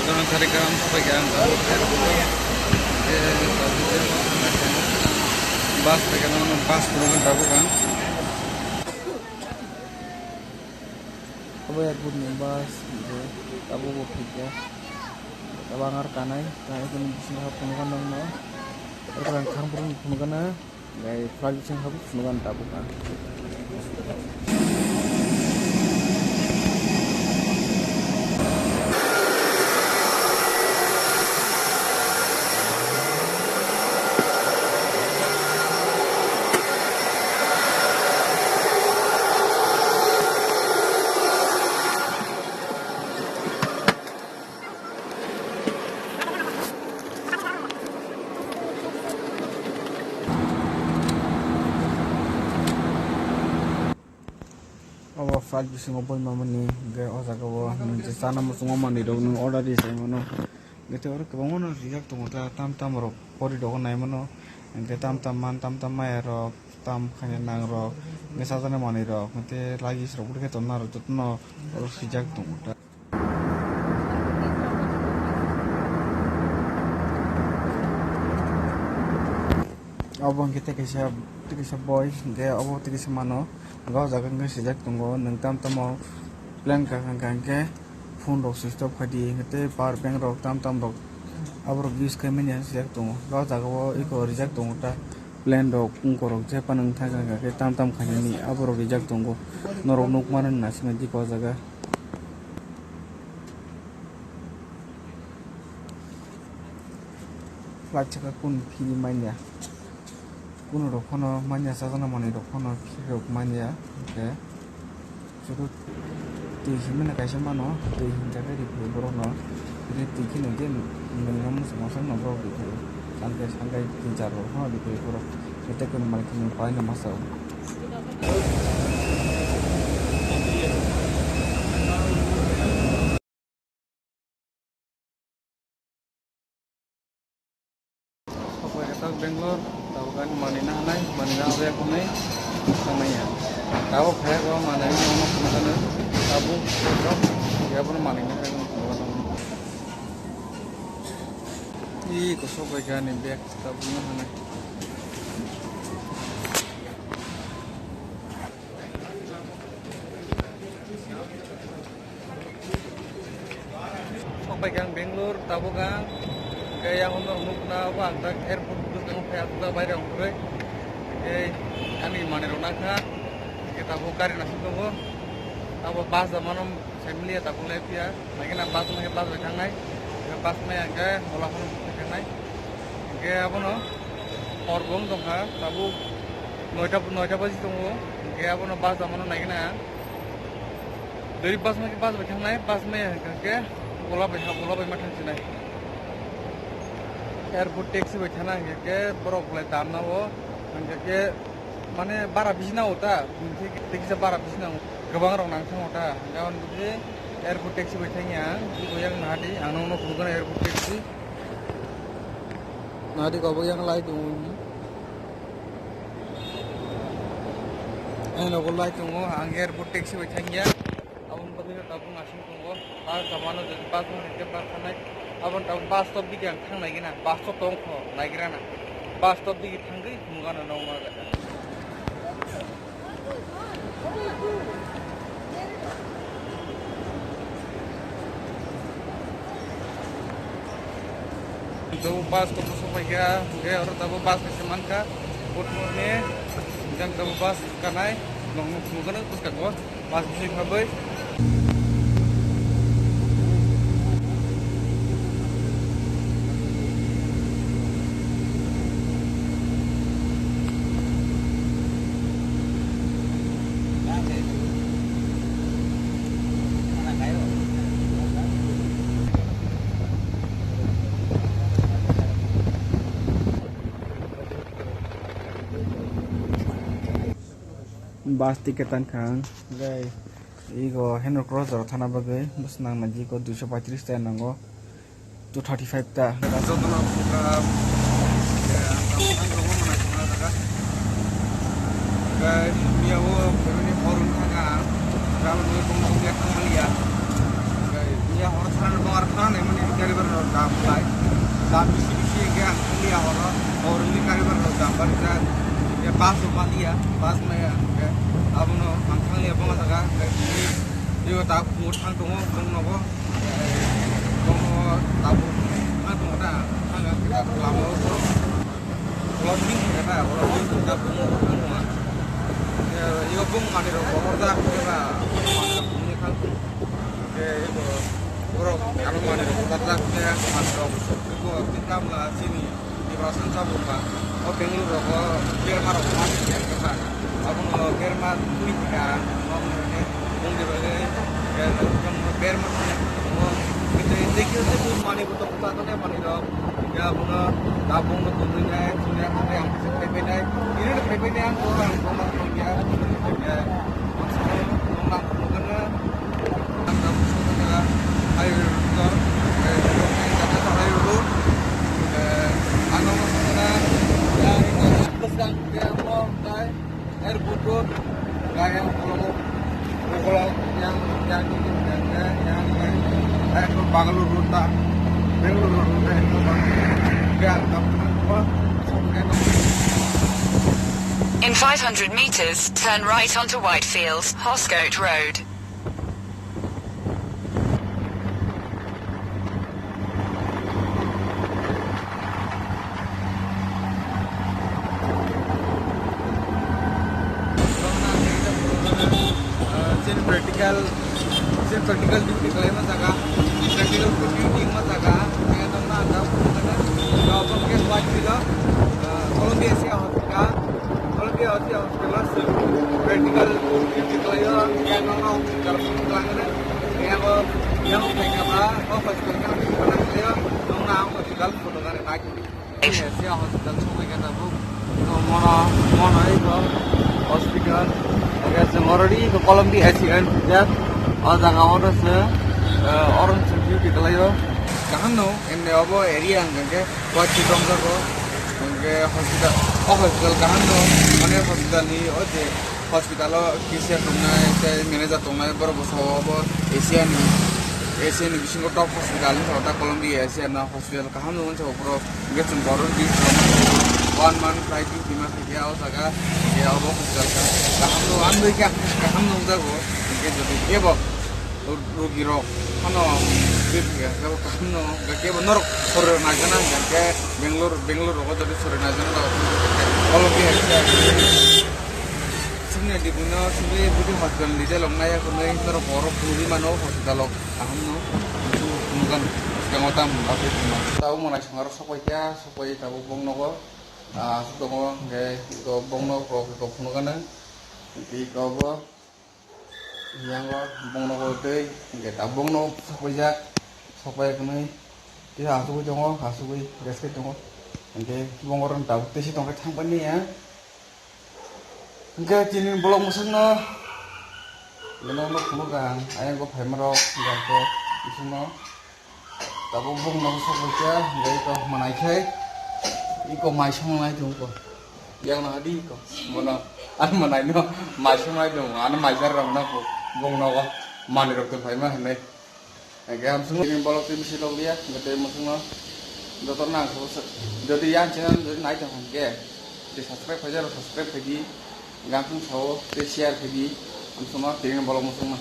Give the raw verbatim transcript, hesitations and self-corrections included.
Tang sari kam sapai ka ang tabuk airport o. Ke tabuk ke bus pai ka nang bus phunukgo tabuk ang. Abo airport ni bus je tabuk bo phikya. Tabuk ang ar kanai kanai kunu bisingo phunukgo nang no. Airport ang thang phuru phunukgo na. Gai flight bising habuk phunukgo ang tabuk ang. Obo flight bisingo boima mani hwnkhe o jaga o nwng je chana muchungma manwi rok nwng order ri sai mano. Hwnkhe oro kwbangma no rijak tongo ta tam tam rok pori rok nai mano. Hwnkhe tam tam man tam tam maya rok tam khaina nang rok hwnkhe chajana manwi rok hwnkhe luggage rok bwrwi khe tongna rok jotono oro swijak tongo ta. Obo hwnkhe tei kaisa, tei kaisa boy, hwnkhe obo tei kaisa mano, hwnkhe o jaga hwnkhe swijak tongo, nwng tam tamo plan kaham kaham khe phone rok switch off khai di, hwnkhe tei power bank rok tam tam rok aborok use khai manya swijak tongo, o jaga o eko rijak tongo ta. Plan rok wngkor rok je phano wngthang kha khe tam tam khainani aborok rijak tongo. Norok nukmano naisingwi dikha o jaga. Flight saka kun phiri manya. Kun rok phano manya, chajana manwi rok phano phiri rok manya. Hwnkhe. Sudu twi hinmani kaisa mano, twi hinjakhe riphi borokno, twi kheno je minimum masa masa no borok riphi, sankhe sankhe tin char rok no riphi borok, tei kunu manwi kheno paino masa o. Sokbai khe tak Bangalore, tabuk ani manwi nahanai, manwi nahabya kunui thangnai ya. Tabuk phaiya khe manwi nono phunukgano, tabuk rok, yabono manwi nahabya kunui phunukgano. Ih, kosok bai khe ani bag tabuk nahanai. Sokbai khe ang Bangalore, tabuk ang khe yang norok nukna abo ang tak airport bwskango phai aswk tak baire ongkhorwi. Khe ani manwi rok nakha, khe tabuk gari nasing tongo, abo bus da mano. Family ya tabuk le phiya, naikhe na bus naikhe bus bai thangnai, bus nai hwnkhe ola phano thangnai. Hwnkhe abono hor bo wng tongkha, tabuk noita, noita baji tongo, hwnkhe abono bus da mano naikhe na. Dori bus naikhe bus bai thangnai, bus maya hwnkhe ola bai ha, ola bai ma thangsinai. Airport taxi bai thana hwnkhe borok bolai dam nao, hwnkhe mane bara bisi nao ta, hwnkhe tei kisa bara bisi nao, kwbang rok nang thango ta, hwnkhe aboni bagwi airport taxi bai thangya ang, iko yang naha di, ang nokno phunukgano airport taxi. Naha di kobok yang lai tongo, ang nogo lai tongo, ang airport taxi bai thangya, aboni bagwi tabuk aswk. Tongo, bus da mano, jodi bus mano hwnkhe bus thangnai. Aboni tabuk bus stop digi ang thang naigina, bus stop tong kho, naigira na. Bus stop digi thangwi nukgano nokno o jaga. Tabuk bus stop o sokphaikha, hwnkhe oro tabuk bus kaisa mankha, Bodhmurni, jang tabuk bus kanai, nokno nukgano bwskango. Mas bising habai. Bus ticket tang kha ang. Gai. Ego Henry Cross jora thana bagwi bwswk nang nai jiko duiso paitris ta nango, two thirty five ta. Jotono program, eh, ang tamo thang tongo mwnai tongna jaga. Gai, miya o family hor wng thang ang, gal nui bong bong ya thang mani ya. Gai, Horo sana bang ar khana naimani gari bara rok jam lai. Jam bisi bisi hingke ang thanglia horo. Horo ni gari bara rok jam bari jak. Ya bus rok maliya, bus maya hingke. Abono ang thanglia bang jaga. Iyo ta kungo thang tongo, bong nogo. Bong nogo tabuk thang tongo ta. Thang ang kita lama o. Closing hingke ta, oro bong ta bong nogo thang tongo. Iyo bong mani rok bohor jak hingke ta. Bong mani rok bong ni thang tongo. Hingke ebo borok ano manwi rok kwchajak khe manwi rok eko tei tamla chini Tiprasa wngkha bo wngkha. O Bengaluru rogo berma rok ma khe khe kha. Abono berma twi kha. Mungni bagwi berma twi kha. Tei tei khe tei manwi bo tong kha tei manwi rok. Ya abono tabuk no tongwi nai, chini ang khe phaibai nai. Ini phaibai nai ang bo ang bo ma tong ya. Ya. Bangalore road ta, Bangalore road ta. In five hundred meters, turn right onto Whitefields, Hoscote Road. Chini practical, chini practical duty khlaima jaga, practical duty ma jaga, kaya tongna ang kha, kaya tongna ang kha, Whitefield, Columbia Asia Hospital. Practical duty khlaio, khe nokno hospital phunuk langmani. Khe abo yang phaikha ba, o hospital khe hospital khlaio, nokno ang hospital phunuknani nai. Asia hospital songwi khe tabuk. Mono, mono iko hospital. Khe chwng already iko Columbia Asia ya. O jaga o se, eh, orange duty khlaio. Kaham no, ende obo area hwnkhe. Whitefield romjago, hwnkhe hospital, o hospital kaham no, mane hospital ni o je hospital o cashier tongnai tei manager tongnai borok bwsao bo Asia ni, Asia ni bisingo top hospital wngkha o ta Columbia Asia no hospital kaham no wngkha borok hwnkhe chwng borok duty one month flight duty ma khaikhe o jaga hwnkhe obo hospital kaham no wngkha kaham no wngjago hwnkhe jodi kebo. Rugirok phano bebak kebo kaham no, kebo norok soroi naijana hingka khe Bangalore, Bangalore rogo jodi soroi naijana da, Columbia hai khe. Sini di buno, sini budi hospital ni detail ong nai, ako nai norok borok phunugwi mano hospital o kaham no, phunukgan, swkango tam, bakhe phunukgan. Tabo manai songaro sokpai kha, sokpai tabuk bong nogo, ah, aswk tongo, hingke iko bong nok rok iko phunukgana, hingke iko bo. Yang o bongno bo tei hingke tabuk bongno sokpaijak, sokpai hwnwi tei asugwi tongo, asugwi rest khai tongo. Hingke bongorok tabuk tei si tongkhe thangpaini ya. Hingke chini bolong bwswkno bini ulo phunukha ang, ayang o phaimarok hingke bwswkno. Tabuk bongno sokbaikha, hingke iko manai khai, iko mai songnai tongkho. Yang no hadi iko, bono, ano manai no, mai songnai tong, ano mai jar rok no, bongno o, manwi rok tong phaima hinwi. Hingke hamsung ni bolok twi bisi lok liya, hingke tei musung no, joto nang kho, jodi yang channel jodi nai tong hingke, tei subscribe khaijak rok subscribe khaidi, gansung sao, tei share khaidi, hamsung no, tini bolok musung no.